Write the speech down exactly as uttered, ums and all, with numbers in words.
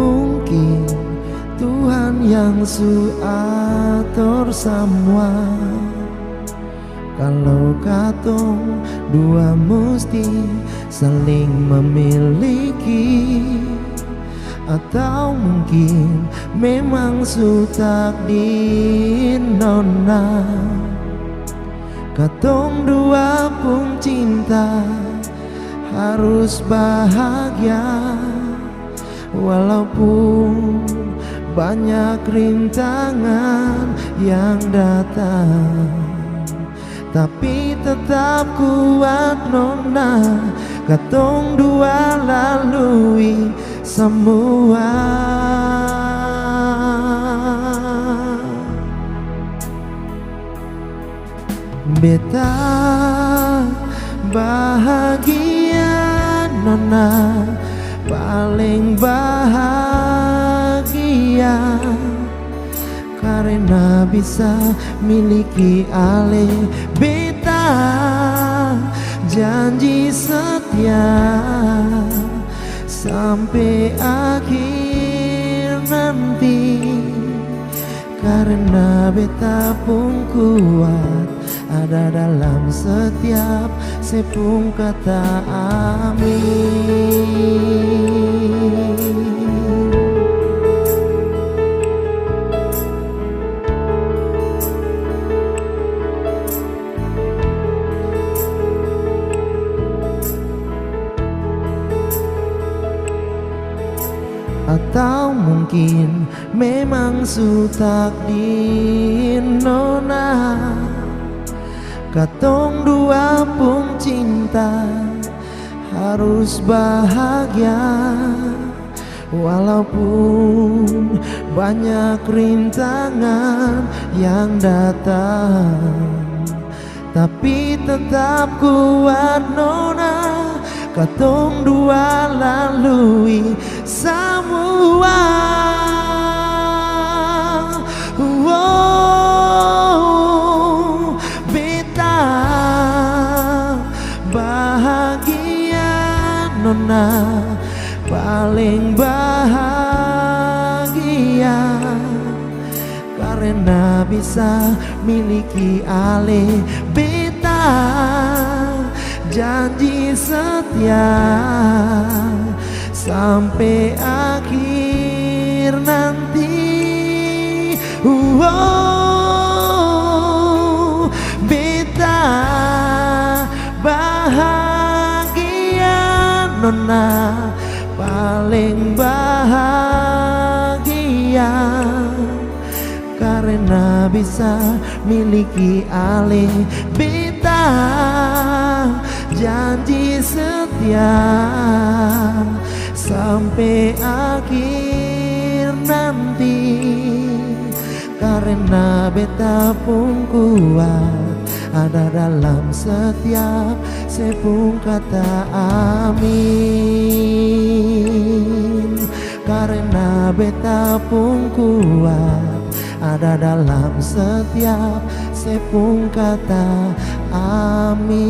Mungkin Tuhan yang su ator samua. Kalo katong dua musti saling memiliki, atau mungkin memang su takdir nona, katong dua pung cinta harus bahagia. Walaupun banyak rintangan yang datang, tapi tetap kuat nona, katong dua lalui samua. Beta bahagia nona, paleng bahagia karena bisa miliki ale. Beta janji setia sampe akhir nanti. Karena beta pung kuat ada dalam setiap se pung kata amin. Atau mungkin memang su takdir nona, katong dua pung cinta harus bahagia. Walaupun banyak rintangan yang datang, tapi tetap kuat nona, katong dua lalui samua. Wow, beta bahagia nona, paleng bahagia karena bisa miliki ale. Beta janji setia sampe akhir nanti. Wow, beta bahagia nona, paleng bahagia karena bisa miliki ale. Beta janji setia sampe akhir nanti. Karena beta pung kuat ada dalam setiap se pung kata amin. Karena beta pung kuat ada dalam setiap se pung kata amin.